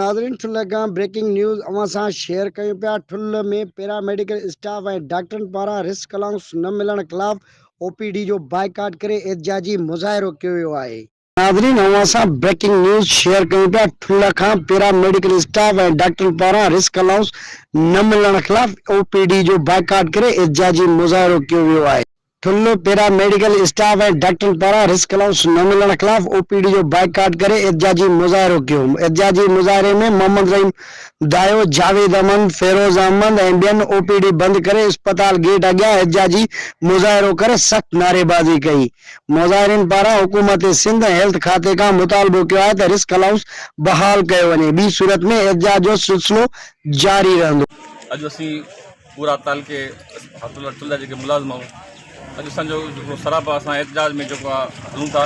ناظرين ٺلهه کان breaking news اوهان سان شيئر ڪيون پيا ٺلهه ۾ پيرا ميڊيڪل اسٽاف ۽ ڊاڪٽرن پاران رسڪ الائونس نه ملڻ خلاف او پي ڊي جو بائيڪاٽ ڪري احتجاجي مظاهرو ڪيو ويو آهي. ناظرين اوهان سان بريڪنگ نيوز شيئر ڪيون پيا ٺلهه کان پيرا ميڊيڪل اسٽاف ۽ ڊاڪٽرن پاران رسڪ الائونس نه ملڻ خلاف او پي ڊي جو بائيڪاٽ ڪري احتجاجي مظاهرو ڪيو ويو آهي. ٺلهه پيرا ميڊيڪل اسٽاف ۽ ڊاڪٽرن پاران رسڪ الائونس نه ملڻ خلاف او پي ڊي جو بائيڪاٽ ڪري احتجاجي مظاهرو ڪيو. احتجاجي مظاهري ۾ محمد رحيم دايو، جاويد احمد، فيروز احمد ۽ ٻين او پي ڊي بند ڪري اسپتال گيٽ اڳيان احتجاجي مظاهرو ڪري سخت نعريبازي ڪئي. مظاهرين پاران حڪومت سنڌ ۽ هيلٿ کاتي کان مطالبو ڪيو آهي ته رسڪ الائونس بحال ڪيو وڃي ٻي صورت ۾ احتجاج جو سلسلو جاري رهندو. اڄ اسين پورا تعلقي حفظ الله ٽنڊا جيڪي ملازم آهيون اڄ اسان جو جيڪو سراپا اسان احتجاج ۾ جيڪو آهي هلون ٿا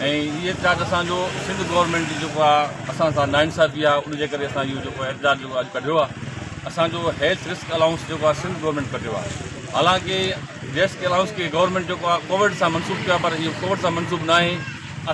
۽ هي احتجاج اسان جو سنڌ گورنمينٽ جي جيڪو آهي اسان سان ناانصافي آهي ان جي ڪري اسان اهو جيڪو احتجاج جيڪو اڄ ڪڍيو آهي اسان جو هيلٿ رسڪ الائونس جيڪو آهي سنڌ گورنمينٽ ڪڍيو آهي حالانڪه رسڪ الائونس کي گورنمينٽ جيڪو آهي ڪووڊ سان منسوب ڪيو آهي پر اهو ڪووڊ سان منسوب ناهي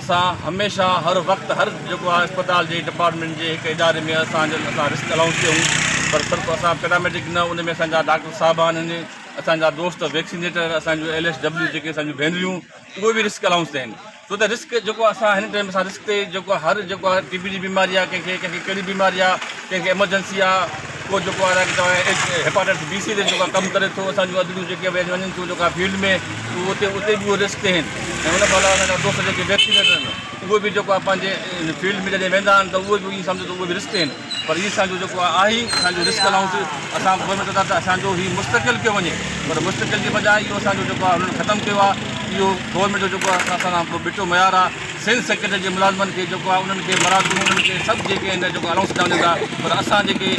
اسان هميشه هر وقت هر جيڪو آهي اسپتال جي ڊپارٽمينٽ جي هڪ اداري ۾ اسان جن اسان رسڪ الائونس تي آهيون پر صرف اسان پيراميڊڪ نه ان ۾ اسان جا ڊاڪٽر صاحبان آهن اسان جا دوست ويڪسينيٽر اسان جون ايل ايس ڊبليو جيڪي اسان جون ڀينريون اهي به رسڪ الائونس تي آهن ڇو ته رسڪ جيڪو اسان هن ٽائيم اسان رسڪ تي جيڪو هر جيڪو آهي ٽي بي جي بيماري آهي ڪنهن کي ڪنهن کي ڪهڙي بيماري آهي ڪنهن کي ايمرجنسي آهي ڪو جيڪو آهي هيپاٽائٽس بي سي تي جيڪو ڪم ڪري ٿو اسان جون ادڙيون جيڪي وڃن ٿيون جيڪا فيلڊ ۾ اهو اتي اتي به اهو رسڪ تي آهن ۽ ان کان علاوه اسان جا دوست جيڪي ويڪسينيٽر آهن اهي به جيڪو آهي پنهنجي فيلڊ ۾ جڏهن ويندا آهن ته اهي به ائين سمجهو ته اهي به رسڪ تي آهن پر هي اسان جو جيڪو آهي اسان جو رسڪ الائونس اسان گورنمينٽ چوندا ته اسان جو هي مستقل ڪيو وڃي پر مستقل جي بجاء اهو اسان جو جيڪو آهي انهن ختم ڪيو آهي اهو گورنمينٽ جو جيڪو آهي اسان سان ٻٽو معيار آهي سنڌ سيڪريٽري جي ملازمن کي جيڪو آهي انهن کي مراعتون انهن کي سڀ جيڪي آهن جيڪو الائونس ڏنا وڃن ٿا پر اسان جيڪي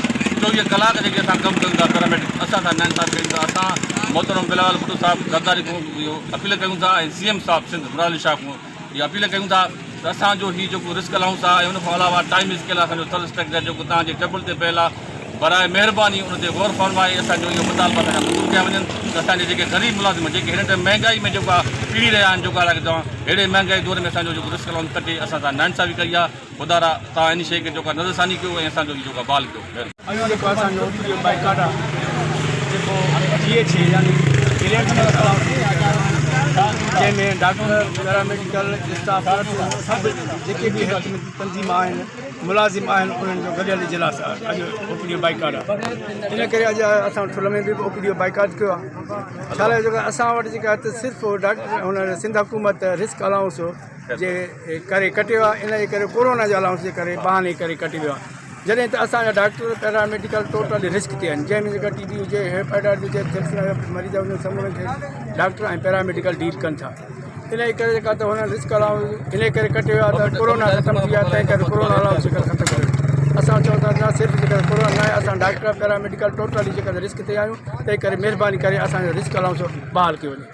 24 ڪلاڪ جيڪي اسان ڪم ڪيون ٿا پيراميڊڪ اسان سان ناانصافي ڪيون ٿا اسان محترم بلاول ڀٽو صاحب زرداري کان اهو اپيل ڪيون ٿا ۽ سي ايم صاحب سنڌ مراد علي شاهه کان اها اپيل ڪيون ٿا ته اسان جو هي جيڪو رسڪ الائونس آهي ۽ ان کان علاوه ٽائيم اسڪيل اسان جو ٿر اسٽرڪچر جيڪو توهان جي ٽيبل تي پيل آهي براء مهرباني ان تي غور فرمائي اسان جو اهو مطالبا اسان جا منظور ڪيا وڃن ته اسان جي جيڪي غريب ملازم جيڪي هن ٽائيم مهنگائي ۾ جيڪو آهي پيڙي رهيا آهن جيڪو آهي توهان ههڙي مهنگائي دور ۾ اسان جو جيڪو رسڪ الائونس ڪٽي اسان سان ناانصافي ڪئي آهي خدا را توهان ان شيء کي جيڪو آهي نظرثاني ڪيو ۽ اسان جو هي جيڪو آهي بحال ڪيو مهرباني. اڄ جيڪو اسان جو اوپي جو بائيڪاٽ آ جيڪو جي ايڇ اي يعني گريڊ هيلٿ الائونس جنهن ۾ ڊاڪٽر پيراميڊيڪل اسٽاف سڀ جيڪي به هيلٿ ۾ تنظيم آهن ملازم آهن انهن جو گڏيل اجلاس آ اڄ او پي ڊي جو بائيڪاٽ آ ان ڪري اڄ اسان ٺل ۾ به او پي ڊي جو بائيڪاٽ ڪيو آ ڇا لاء جو اسان وٽ جيڪا صرف ڊاڪٽر هن سنڌ حڪومت رسڪ الائونس جي ڪري ڪٽيو آهي ان جي ڪري ڪورونا جي الائونس جي ڪري بهاني ڪري ڪٽي ويو آهي جڏهن ته اسان جا doctor para medical totally risk تي آهن جنهن ۾ جيڪا ٽي بي هجي هيپاٽائٽس هجي ٿيلسيميا جا مريض هجن سمورن کي ڊاڪٽر ۽ پيرا ميڊيڪل ڊيل ڪن ٿا ان جي ڪري جيڪا ته هنن رسڪ الائونس ان جي ڪري ڪٽيو ويو آهي ته ڪورونا ختم ٿي ويو آهي تنهن ڪري ڪورونا الائونس جيڪا ختم ڪيو اسان چئون ٿا نه صرف جيڪا ڪورونا نه آهي اسان ڊاڪٽر پيرا ميڊيڪل ٽوٽلي جيڪا رسڪ تي آهيون تنهن ڪري مهرباني ڪري اسان جو رسڪ الائونس بحال ڪيو وڃي.